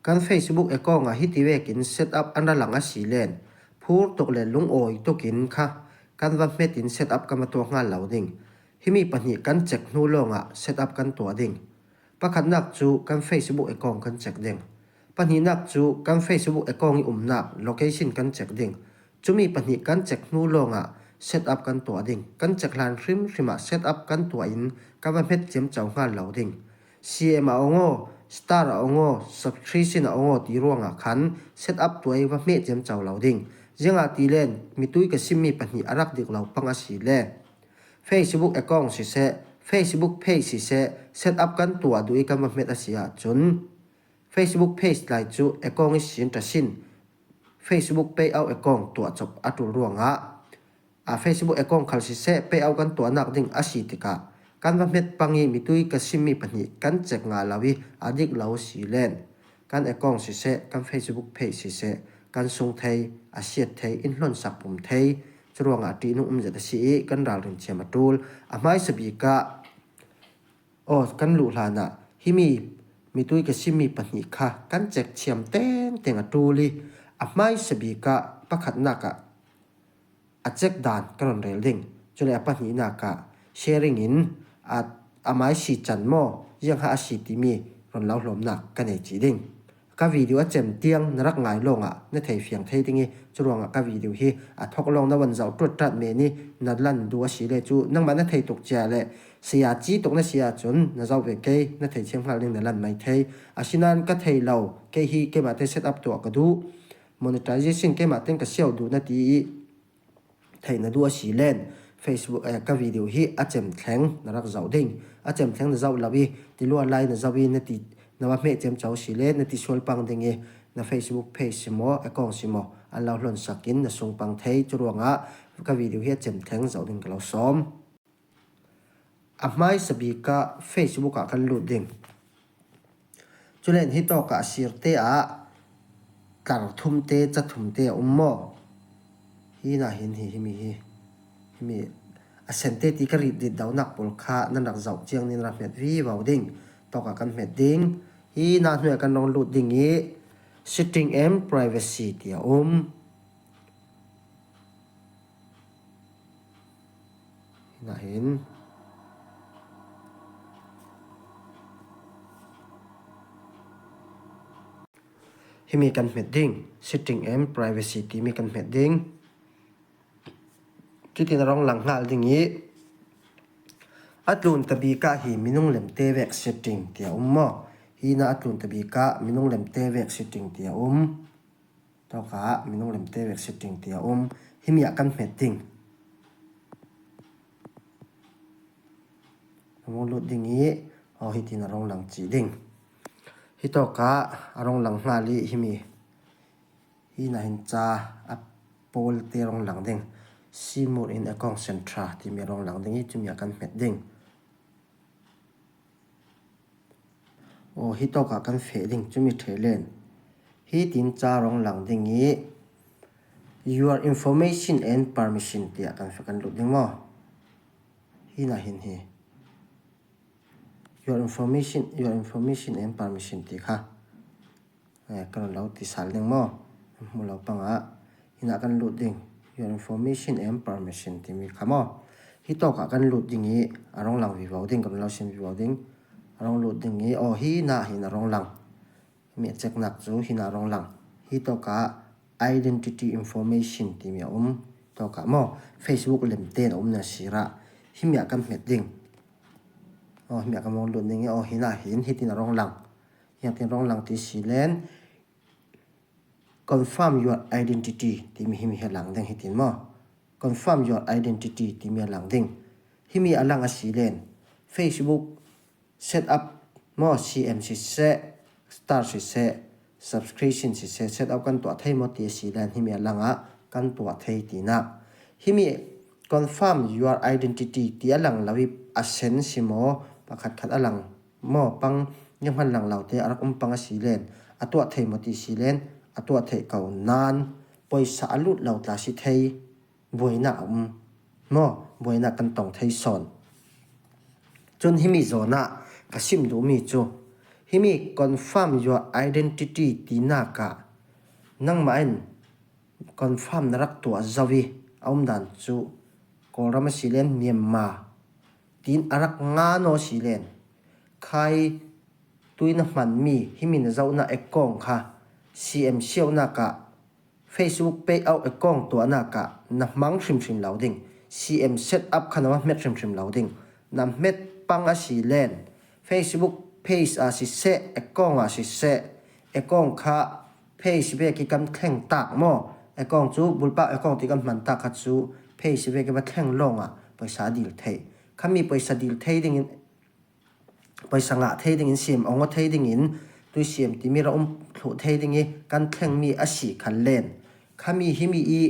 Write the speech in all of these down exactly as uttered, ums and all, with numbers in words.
Kan Facebook account ah hiti vekin set up an ra lang a si len, phur tuk le lungawi tukin kha kan va hmetin set up kan va tuah nghal lo ding. Himi pahnih kan check hnu lawngah set up kan tuah ding. Pakhatnak cu kan Facebook account kan check ding. Pahnihnak cu kan Facebook account i umnak location kan check ding. Cumi pahnih kan check hnu lawngah set up kan tuah ding. Kan check hlan hrimhrim ah set up kan tuah in kan va hmet ciamco nghal lo ding. C M a ong aw, star a ong aw, subscription a ong aw ti ruangah khan set up tuah i va hmeh ciamco lo ding. Ziangahtile mitui ka simmi pahnih a rak dik lo pang a si le Facebook account siseh, Facebook page siseh, set up kan tuah duh i kan va hmet a si ahcun, Facebook page lai cu account i sin ta sin, Facebook payout account tuah cop a ṭul ruangah, a Facebook account khal siseh payout kan tuahnak ding a si tikah kan va hmet pang i mitui ka simmi pahnih kan check ngah lo i a dik lo si len, kan account siseh, kan Facebook page siseh, kan sung thei, a siat thei, in hlonsak pum thei. Curuangah ṭihnung um zet a si i kan ralrin thiam a ṭul. A hmaisa bik ah, aw, kan luh hlanah himi mitui ka simmi pahnih kha kan check thiam tengteng a ṭul i a hmaisa bik ah pakhatnak ah a check dan ka rawn rel ding. Cule a pahnihnak ah sharing in a, a mai si can maw, ziang ha a si timi rawn lo hlawmnak ka nei cih ding. Ka video a cem tiang na rak ngai lawngah na thei fiang thei ding i, curuangah ka video hi a thawk lawng na van zoh ṭuat ṭat men i na lan duh a si le cu nangmah na thei tuk cia le saya ci tuk na si ahcun na zoh ve kei, na thei thiam hngal ding na lan mai thei. Asinain ka thei lo, kei hi keimah te set up tuah ka duh, monetization keimah ten ka siau duh na ti i, theih na duh a si len Facebook, eh, ka video hi a cem thleng na rak zoh ding. A cem thleng na zoh lo i, ti luat lai na zoh i na ti, na va hmeh ciamco si le na ti sual pang ding i, na Facebook page si maw, account si maw, an lo hlonsak in na sung pang thei. Curuangah ka video hi a cem thleng zoh ding ka lo sawm. A hmaisa bik ah Facebook ah kan lut ding. Culen hi tawkah a sirte ah tlar thumte, ca thumte a um maw? Hi nah hin hi, himi hi, himi a sente ti ka rit dit dohnak pawl kha nan rak zoh ciang nin rak hmet vivo ding. Tawkah kan hmet ding. Hi nah hnuai kan rong lut ding i setting and privacy ti a um. Hinah hin himi kan hmet ding, setting and privacy timi kan hmet ding. Cutin a rong lang hngal ding i a tlun tabik ah hi minung lemte vek setting ti a um maw? Hinah a tlun tabik ah minung lemte vek setting ti a um. Tawkah minung lemte vek setting ti a um. Himi ah kan hmet ding. Rong lut ding i, aw, hitin a rong lang cih ding. Hi tawkah a rong lang hngal i himi. Hinah hin ca a pawlte rong lang ding. See more in account centre timi rong lang ding i, cumi ah kan hmet ding. Aw, hi tawkah kan feh ding, cumi ṭheh len. Hitin ca rong lang ding i, your information and permission tiah kan feh, kan lut ding maw? Hinah hin hi. Your information, your information and permission ti kha. Eh, ka rawn lo ti sal ding maw? Hmu lo pangah. Hinah kan lut ding. Your information and permission timi kha maw? Hi tawkah kan lut ding i a rong lang vivo ding, kan lo sim vivo ding. A rong lut ding i, aw, hinah hin a rong lang. Himi a checknak cu hinah a rong lang. Hi tawkah identity information timi a um. Tawkah maw? Facebook lemten a um na sirah. Himi ah kan hmet ding. Aw, himi ah kan rong lut ding i, aw, hinah hin hitin a rong lang. Hiangtin rong lang ti si len, confirm your identity timi himi he lang ding hitin maw? Confirm your identity timi a lang ding. Himi a lang a si len, Facebook set up maw, C M siseh, star siseh, subscription siseh, set up kan tuah thei maw ti a si len, himi a lang ah kan tuah thei tinak. Himi confirm your identity ti a lang lo i a sen si maw, pakhat khat a lang maw pang, ni hman lang lo te a rak um pang a si len, a tuah thei maw ti si len, a tuah thei ko nan, pawisa a lut lo tla si thei, buainak a um maw, buainak kan tong thei sawn. Cun himi zawnah ka sim duhmi cu Himi confirm your identity tinak ah nangmah in confirm na rak tuah zo i a umdan cu Kawlram a si len Myanmar tiin a rak ngan aw si len khai tui na hmanmi himi na zohnak account kha C M siauhnak ah Facebook payout account tuahnak ah na hmang hrimhrim lo ding. C M set up kha na va hmet hrimhrim lo ding. Na hmet pang a si len Facebook page ah siseh, account ah siseh, account kha page vek i kan thleng tak maw? Account cu bulpak account ti kan hman tak kha cu page vek i va thleng lawng ah paisa a dil thei. Khami paisa dil thei dingin, paisa ngah thei dingin, siam ong aw thei dingin, tui siam timi ra um thluh thei ding i kan thlengmi a si khan len. Khami himi i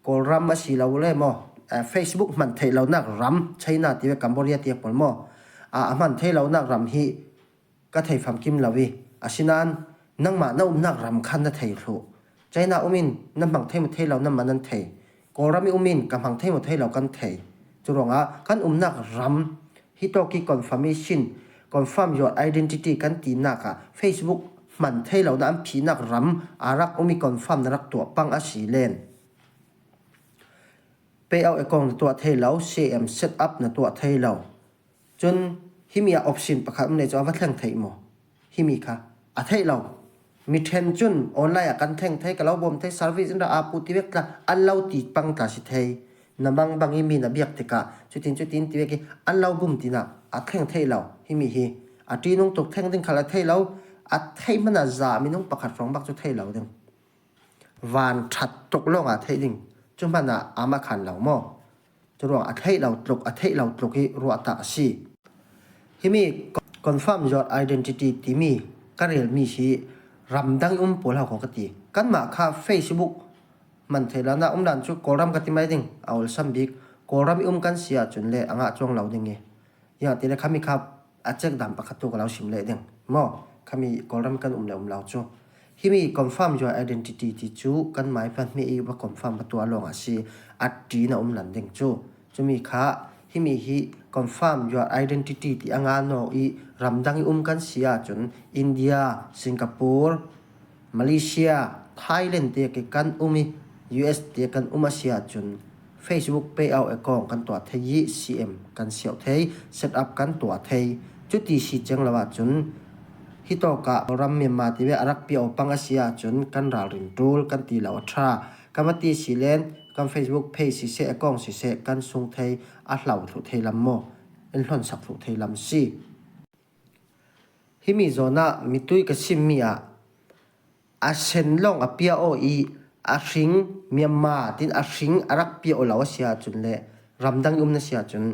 Kawlram a si lo le maw? Eh, Facebook hman theih lonak ram, China ti ve, Cambodia ti a pawl maw? Ah, a hman thei lonak ram hi ka thei famkim lo i, asinain nangmah na umnak ram khan na thei thluh. China um in na hmang thei maw thei lo, nanmah nan thei. Kawlram i um in ka hmang thei maw thei lo kan thei. Cu ruangah kan umnak ram hi tawk i confirmation, confirm your identity kan tinak ah Facebook hman thei lo na an phihnak ram a rak um i confirm na rak tuah pang a si len. Payout account na tuah thei lo, C M set up na tuah thei lo. Cun himi ah option pakhat um le cu a va thleng theih maw? Himi kha a theih lo. Mi ṭhen cun online ah kan thleng thei, ka lo bawm thei, service in rak aa pu ti vek tla, an lo ti pang tla si thei. Na mang bang i mi na biak tikah cutin cutin ti vek i an lo bum tinak a thleng theih lo. Himi hi a ṭi nung tuk, thleng ding khal a theih lo. A theih hmanh ah za minung pakhat hrawng bak cu thei lo ding. Van ṭhat tuk lawng a theih ding. Cu hmanh ah a makhan lo maw? Cu ruang a theih lo tluk, a theih lo tluk i ruahtak a si. Himi confirm your identity timi ka relmi hi ramdang i um pawl hau kho ka ti. Kanmah kha Facebook hman thei lo na um dan cu Kawlram ka ti mai ding, a olsam bik. Kawlram i um kan si ahcun le a ngah cuang lo ding i. Ziangahtile khami kha a cek dan pakhat tu ka lo sim leh ding maw? Khami Kawlram kan um le um lo cu. Himi confirm your identity ti cu kan mai hmanh hmeh i va confirm va tuah lawng a si, a ṭi na um lan ding cu. Cumi kha himi hi confirm your identity ti a ngan aw i ramdang i um kan si ahcun India, Singapore, Malaysia, Thailand te kan um i U S te kan um a si ahcun Facebook payout account kan tuah thei i C M kan siauh thei, set up kan tuah thei. Cuti si ceng lo ahcun hitawk ah ram Myanmar ti ve a rak piau pang a si ahcun kan ralrin ṭul kan ti lo a ṭha. Kan va ti si len kan Facebook page siseh, account siseh kan sung thei, a hlau thluh thei lam maw? In hlonsak thluh thei lam si. Himi zawn ah mitui ka simmi ah a sen lawng a pia aw i a hring Myanmar tin a hring a rak pia aw lo a si ahcun le ramdang i um na si ahcun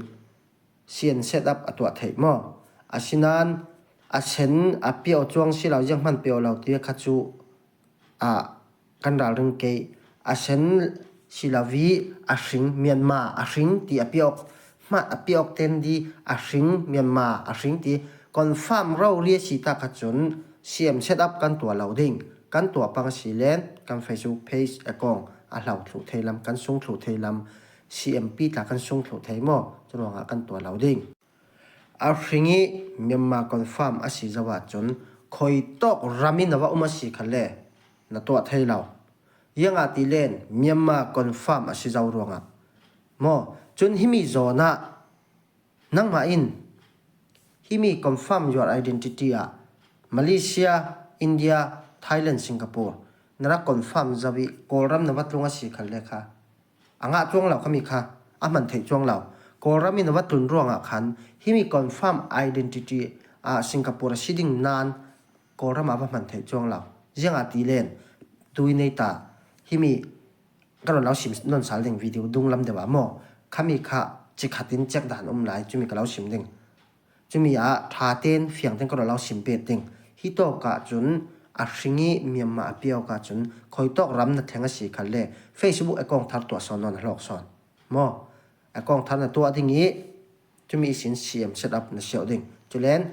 C M set up a tuah theih maw? Asinain a sen a pia aw cuang si lo, zianghman pia aw lo ti kha cu ah kan ralring kei. A sen si lo i a hring Myanmar a hring ti a piawk, hmat a piawk ten di a hring Myanmar a hring ti confirm rori a si tak kha cun C M set up kan tuah lo ding. Kan tuah pang a si len kan Facebook page account a hlau thluh thei lam, kan sung thluh thei lam, C M pi tla kan sung thluh thei maw? Cu ruangah kan tuah lo ding. A hring i Myanmar confirm a si zo ahcun khuitawk ram i na va um a si kha le na tuah thei lo. Ziangahtile Myanmar confirm a si zo ruangah maw? Cun himi zawn ah nangmah in himi confirm your identity ah Malaysia, India, Thailand, Singapore na rak confirm zo i Kawlram na va tlung a si kha le kha a ngah cuang lo, khami kha a hman theih cuang lo. Kawlram in a va tlun ruangah khan himi confirm identity ah Singapore a si ding nan Kawlram ah va hman theih cuang lo. Ziangahtile tui nei ta himi ka lo sim nawn sal ding video dunglam deuh ah maw? Khami kha cikhat in cek dan um lai, cumi ka lo sim ding. Cumi ah ṭha ten fiang ten ka lo sim pet ding. Hitawk ah cun a hring i Myanmar a piawk ah cun khuitawk ram na thleng a si kha le Facebook account thar tuah sawn nawn a hlawk sawn maw? Account thar na tuah ding i cumi ihsin C M set up na siauh ding. Culen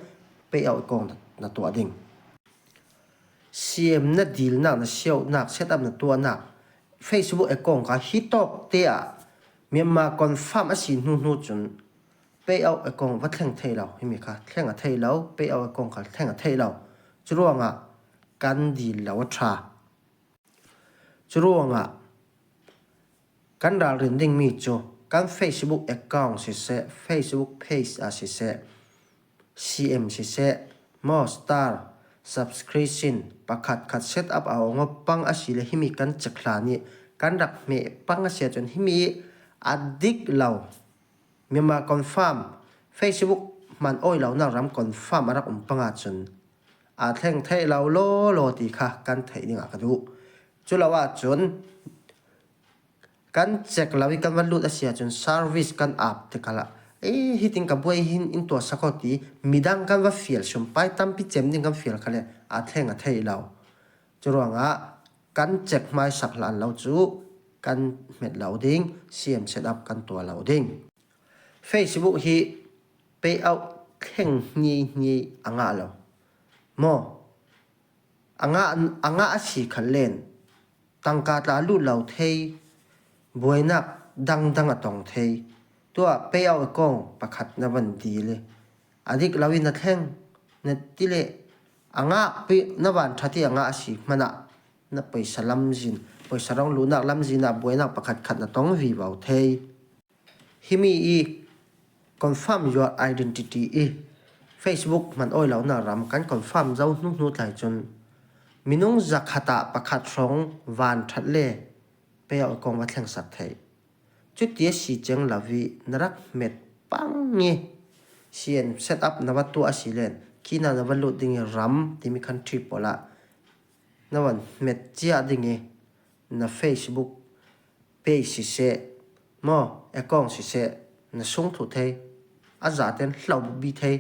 payout account na tuah ding. C M na dilnak, na siauhnak, set up na tuahnak Facebook account kha hitawk te ah Myanmar confirm a si hnu hnu cun payout account va thleng thei lo. Himi kha thleng a thei lo, payout account kha thleng a thei lo. Churuangah kan dil lo a ṭha. Churuangah kan ralrin ding mi chu kan Facebook account siseh, Facebook page a siseh, C M siseh, maw star subscription pakhat khat set up a awng a pang a si le himi kan check hlan i kan rak hmeh pang a si a chun himi a dik lo. Myanmar confirm, Facebook hman awi lo nak ram confirm a rak um panga chun a thleng theih lo law law ti kha kan theih dingah ka duh. Cu lo ah cun kan check lo i kan va lut a si ah cun service kan ap tikal ah, "Ei, hitin ka buai hin in tuah sak aw," ti midang kan va fial, sumpai tampi cem ding kan fial kha le a thleng a theih lo. Curuangah kan check hmaisak hlan lo cu kan hmet lo ding, C M set up kan tuah lo ding. Facebook hi payout thleng hniai hniai a ngah lo maw? A ngah, a ngah a si khat len tangka tla lut lo thei, buainak dangdang a tong thei. Tuah payout account pakhat na van dil i a dik lo in na thleng, na ti le a ngah pi, na van ṭhat i a ngah a si hmanah na pawisa lamzin, pawisa rong luhnak lamzin ah buainak pakhat khat na tong vivo thei. Himi i confirm your identity i Facebook hman awi lo nak ram kan confirm zo hnuhnu tlai cun minung zakhat ah pakhat hrawng van ṭhat le payout account va thlengsak theih. Cuti a si ceng lo i na rak hmet pang i C M set up na va tuah a si len kina na va lut ding i ram timi country pawl ah na van hmet ciah ding i na Facebook page siseh maw, account siseh na sung thluh thei, a zaten hlo bi thei.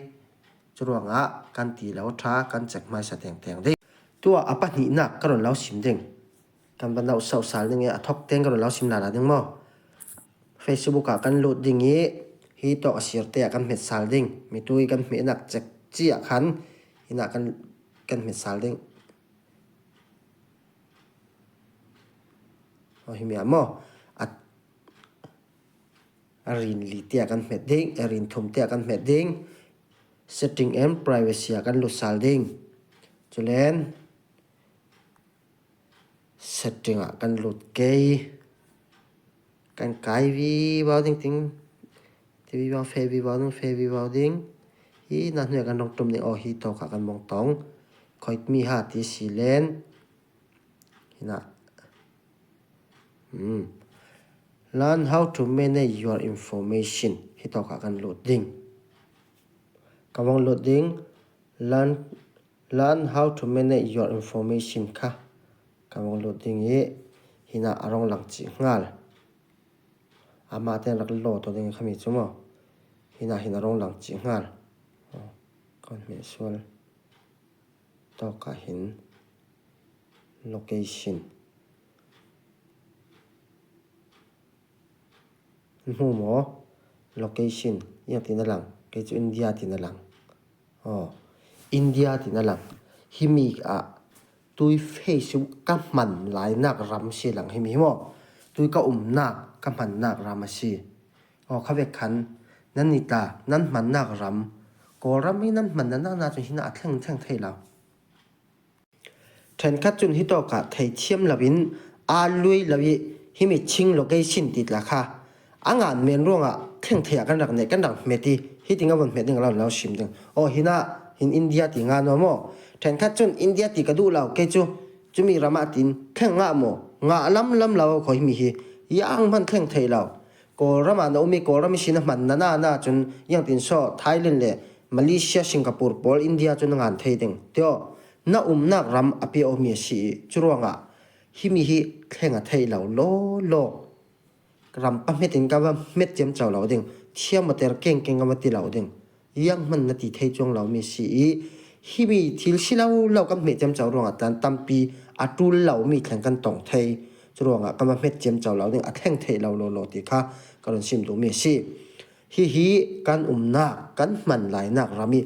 Curuangah kan ti lo ṭha, kan check hmaisa tengteng ding. Tuah a pahnihnak ka run lo sim ding. Kan va nauh sauh sal ding i a thawk teng ka run lo sim lala ding maw? Facebook ah kan lut ding i hi tawk a sir te ah kan hmet sal ding. Mitui kan hmehnak check ciah khan hinah kan, kan hmet sal ding. Aw, himi ah maw? A, a rin li tiah kan hmet ding, a rin thum tiah kan hmet ding. Setting and privacy ah kan lut sal ding. Culen setting ah kan lut kei. Kan kai vivo ding ting. Ti vivo, fe vivo ding, fe vivo ding. Hi na hnuai kan rong tum ding. Aw, hi tawk ah kan mong tong. Khoit mi ha ti si len. Hinah. Hmm. Learn how to manage your information. Hi tawk ah kan lut ding. Ka vong lut ding. Learn, learn how to manage your information kha. Ka vong lut ding i hinah a rong lang cih hngal. Amah ten rak law tawh ding khami cu maw? Hinah hin a rong lang cih hngal. Aw, kan hmeh sual. Tawkah hin location. Hmu maw? Location. Iang tin a lang. Kei cu India tin a lang. Aw, India tin a lang. Himi ah tui Facebook ka hman lainak ram si lang himi hi maw? Tui ka umnak, ka hmannak ram a si. Aw, kha vek khan nan ni ta, nan hmannak ram, Kawlram hi nan hman na, na, na cun hinah a thleng, thleng thei lo. Ṭhenkhat cun hi tawkah thei thiam loin aa lui lo i himi ching location ti tla kha a ngan men ruangah thleng thei ah kan rak neih, kan rak hmet i hiting a von hmet ding a lo, lo sim ding. Aw, hinah hin India ti nga naw maw? Ṭhenkhat cun India ti ka duh lo, kei cu cumi ram ah tin thleng ngah maw? Ngah lam lam lo khaw himi hi iang hman thleng thei lo. Kawlram ah na um i Kawlram i si na hman na, na, na cun iang tin saw Thailand le Malaysia, Singapore pawl India cu na ngan thei ding. Tio, na umnak ram a pia awmi a si i curuangah himi hi thleng a theih lo law law. Ram pahmet in ka va hmet ciamco lo ding, thiam awter kengkeng ka va ti lo ding. Iang hman na ti thei cuang lomi si i himi thil si lo lo kan hmeh ciamco ruangah tan tampi a ṭul lomi thleng kan tong thei. Curuangah ka va hmet ciamco lo ding, a thleng theih lo law law ti kha ka run sim duhmi a si. Hihi kan umnak, kan hman lainak ram i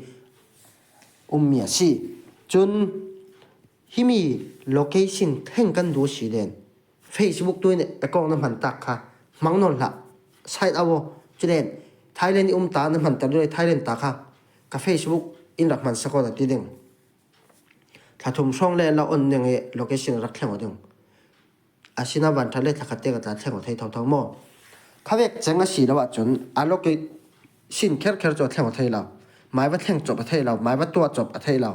ummi a si. Cun himi location thleng kan duh si len Facebook tuin account na hman tak kha hmang nawn hlah, sign up aw. Culen Thailand i um ta na hmanter duh le Thailand ta kha ka Facebook in rak hman sak aw na ti ding. Thla thum hrawng le an lo on ning i location a rak thleng aw ding. Asinain vanṭhat le thla khat te ka tla thleng aw thei thotho maw? Khavek cheng a si lo ahcun a location kherkher cu a thleng aw thei lo. Mai va thleng cawp a thei lo, mai va tuah cawp a thei lo.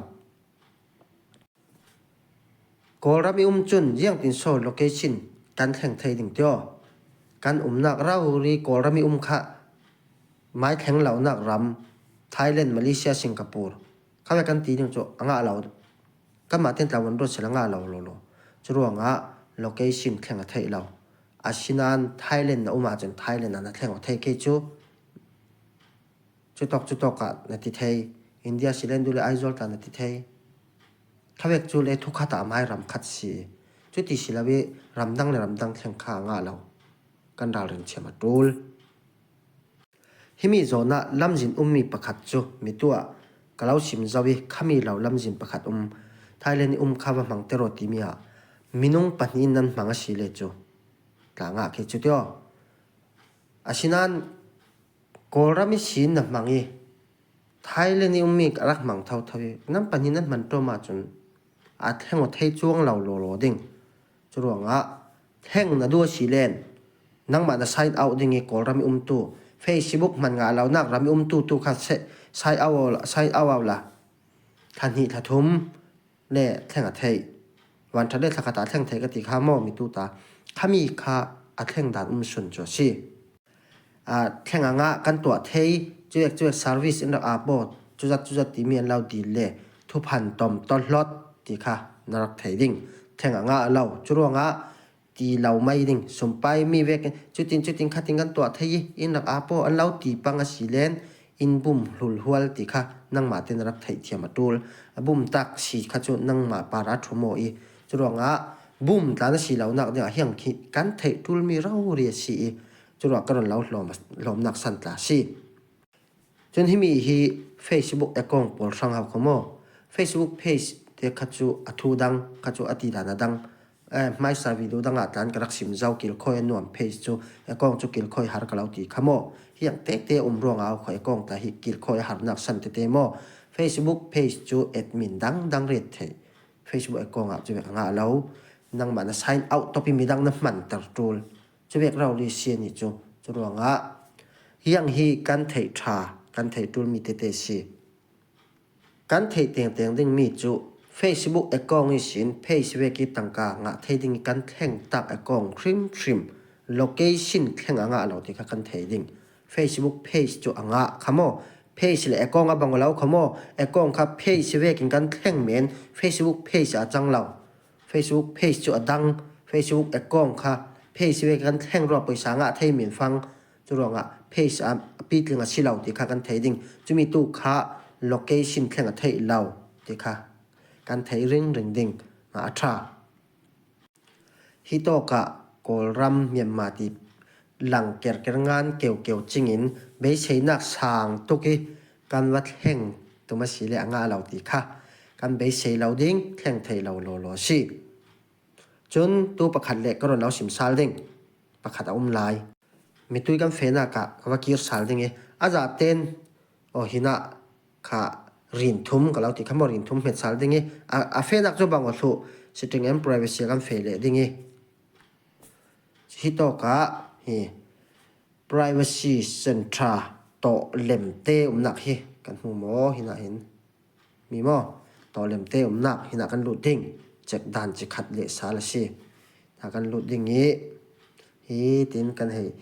Kawlram i um cun ziangtin so location kan thleng thei ding tio? Kan umnak rori Kawlram i um kha mai thleng lonak ram, Thailand, Malaysia, Singapore, khavek kan ti ding cu a ngah lo. Kanmah tein tla van ruat sila ngah lo lo lo. Curuangah location thleng a theih lo. Asinain Thailand na um ahcun Thailand ah na thleng aw thei kei cu. Cutawk cutawk ah na ti thei. India si len duh le Aizawl tla na ti thei. Khavek cu le thukhat ah a mai ram khat si. Cuti si lo i ramdang le ramdang thleng kha a ngah lo. Kan ralrin thiam a ṭul. Himi zawn ah lamzin ummi pakhat cu mitu ah ka lo sim zo i, khami lo lamzin pakhat um. Thailand i um kha va hmang tiraw timi ah minung pahnih in nan hmang a si le cu tla ngah khi cu tio. Asinain Kawlram ihsin na hmang i, Thailand i ummi a rak hmang thotho i, nan pahnih nan hman ṭawm ahcun a thleng aw thei cuang lo lawlaw ding. Curuangah thleng na duh a si len nangmah na sign out ding i, Kawlram i umtu, Facebook hman ngah lonak ram i umtu tu kha se-, sign out aw la, sign out aw la. Thla hnih thla thum le thleng a theih. Vanṭhat le thla khat ah thleng theih ka ti kha maw, mitu ta? Khami kha a thleng dan um sun cu a si. Aa, thleng a ngah kan tuah thei, cuvek cuvek service in rak ap aw, cuzat cuzat timi an lo dil le thuphan tom tawlhlawt ti kha na rak thei ding. Thleng a ngah lo, curuangah ti lo mai ding. Sumpai mi vekin cutin cutin khatin kan tuah thei i, in rak ap aw, an lo ti pang a si len in bum hlulhual ti kha nangmah tein na rak theih thiam a ṭul. A bum tak si kha cu nangmah par a ṭhum aw i, curuangah bum tla na si lonak ding ah hiang khi kan theih ṭulmi rori a si i, curuah ka run lo hlawm, hlawmnak san tla a si. Cun himi hi Facebook account pawl hrang hau kho maw? Facebook page te kha cu a thu dang, kha cu a ti dan a dang. Eh, hmaisa video dang ah tlan ka rak sim zo, kilkhawi a nuam page cu, account cu kilkhawi har ka lo ti kha maw? Hiang tekte um ruangah au kho account ta hi kilkhawi a harnak san tete maw? Facebook page cu admin dang dang ret theih. Facebook account ah cuvek a ngah lo. Nangmah na sign out tawpi midang na hmanter ṭul. Cuvek rori si a ni cu. Curuangah hiang hi kan theih ṭha, kan theih ṭulmi tete si. Kan theih tengteng dingmi cu Facebook account ihsin page vek i tangka ngah thei ding i kan thleng tak account hrimhrim location thleng a ngah lo ti kha kan thei ding. Facebook page cu a ngah kha maw? Page le account a bang lo kha maw? Account kha page vekin kan thleng men, Facebook page a cang lo. Facebook page cu a dang, Facebook account kha page vekin kan thleng ruah pawisa ngah thei men fang. Curuangah page a pitling a si lo ti kha kan thei ding. Cumi tu kha location thleng a theih lo ti kha kan thei ringring ding. Ngah a ṭha. Hi tawkah Kawlram Myanmar ti lang kerker ngan keukeu cingin beiseinak sang tuk i kan va thleng tum a si le a ngah lo ti kha kan beisei lo ding, thleng thei lo lawlaw a si. Cun tu pakhat le ka run lo sim sal ding pakhat a um lai. Mitui kan fehnak ah ka va kir sal ding i a zaten aw hinah kha rin thum ka lo ti kha maw, rin thum hmet sal ding i a, a fehnak cu bang aw thluh, setting and privacy a kan feh leh ding i hi tawkah hi privacy centre tawh lemte umnak hi kan hmu maw? Hinah hin mi maw? Tawh lemte umnak hinah kan lut ding. Cek dan cikhat le sal a si. Hna kan lut ding i hi tin kan hei,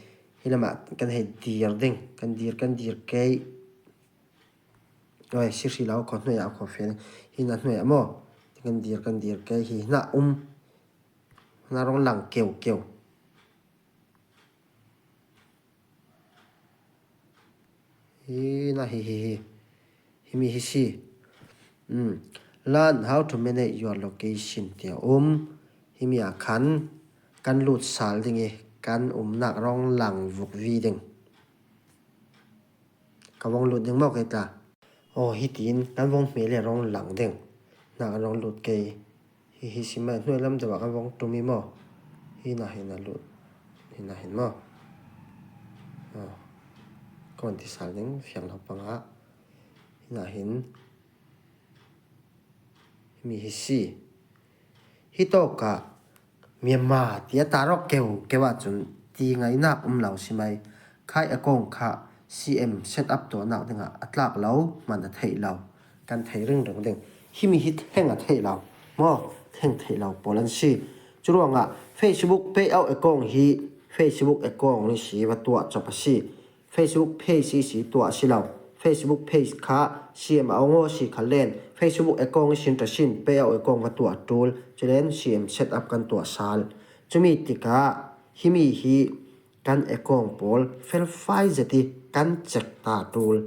hi lamah kan hei dir ding. Kan dir, kan dir kei. Oi, si hri lo, kho hnuai ah kho fe. Hi na hnuai ah maw? Kan dir, kan dir kei hi na um. Na rong lang keu keu. Hi na hi hi hi. Hi mi hi si. Um. Learn how to manage your location tia um. Hi mi a khan kan lut sal ding i kan umnak rong lang vuk vi ding. Ka vong lut ding maw kei ta? Aw, hitin kan vong hme le rong lang ding. Na kan rong lut kei. Hi hi si mai hnuai lam deuh ah kan vong tum i maw? Hi na hi na lut. Hi na hin maw? Aw. Ka van ti sal ding fiang lo pangah. Hi na hin. mi hi si. Hi tawkah Myanmar tia ta rawk keu keu ah cun ti ngainak um lo si mai. Khai account kha C M set up tuahnak dingah a tlak lo, hman a theih lo, kan thei ringring ding. Himi hi thleng a theih lo maw, thleng theih lo pawl an si. Curuangah Facebook payout account hi Facebook account ihsi va tuah cop a si. Facebook page ihsi tuah a si lo. Facebook page kha C M a ong aw si khal len Facebook account ihsin ta sin payout account va tuah ṭul. Culen C M set up kan tuah sal. Cumi tikah himi hi kan account pawl felfai zet ih kan check ta ṭul.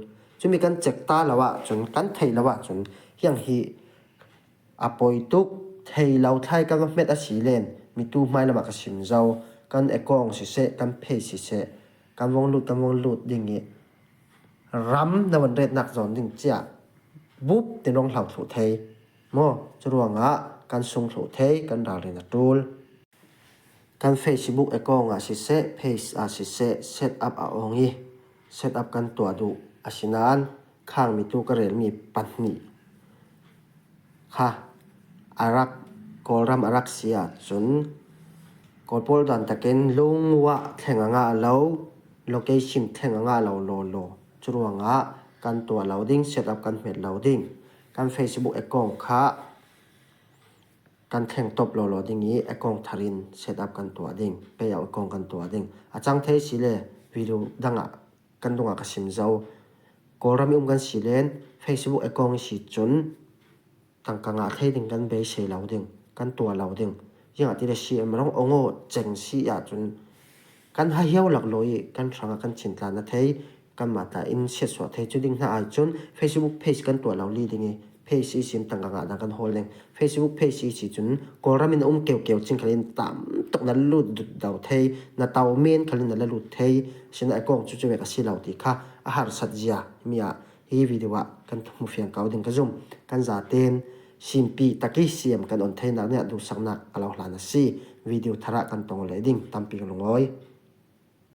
Cumi kan check ta lo ahcun, kan theih lo ahcun hiang hi a poi tuk. Thei lo thlai kan va hmet a si len mitu hmai lamah ka sim zo. Kan account siseh, kan page siseh, kan vong lut, kan vong lut ding ih ram na van retnak zawn ding cia bup tin rong hlau thluh thei maw? Curuangah kan sung thluh thei, kan ralrin a ṭul. Kan Facebook account ah siseh, page ah siseh, set up a ong ih set up kan tuah duh. Asinain khang mitu ka relmi pahnih kha a rak, Kawlram a rak si ahcun Kawl pawl dan takin lungua thleng a ngah lo, location thleng a ngah lo lawlaw. Curuangah kan tuah lo ding, set up kan hmet lo ding. Kan Facebook account kha kan thleng top lawlaw ding ih account thar in set up kan tuah ding, payout account kan tuah ding. A cang thei si le video dangah kan dungah ka sim zo. Kawlram ih um kan si len Facebook account ihsi cun tangka ngah thei ding kan beisei lo ding, kan tuah lo ding. Ziangahtile C M rong ong aw ceng si ahcun kan hahiau laklaw ih kan hrangah kan cintlan a thei, kanmah ta in siatsuah thei cu ding hna ahcun Facebook page kan tuah lo li ding ih page ihsin tangka ngah dang kan hawl ding. Facebook page ihsi cun Kawlram in a um keukeu cing khalin tam tuk na lut dut do thei, na tau men khalin na la lut thei. Asinain account cu cuvek a si lo ti kha a harsat zia mi ah hi video ah kan hmu fiang ko ding ka zum. Kan zaten simpi tak ih C M kan on theinak nih ah duhsaknak a lo hlan a si. Video thar ah kan tong leh ding, tampi ka lungawi.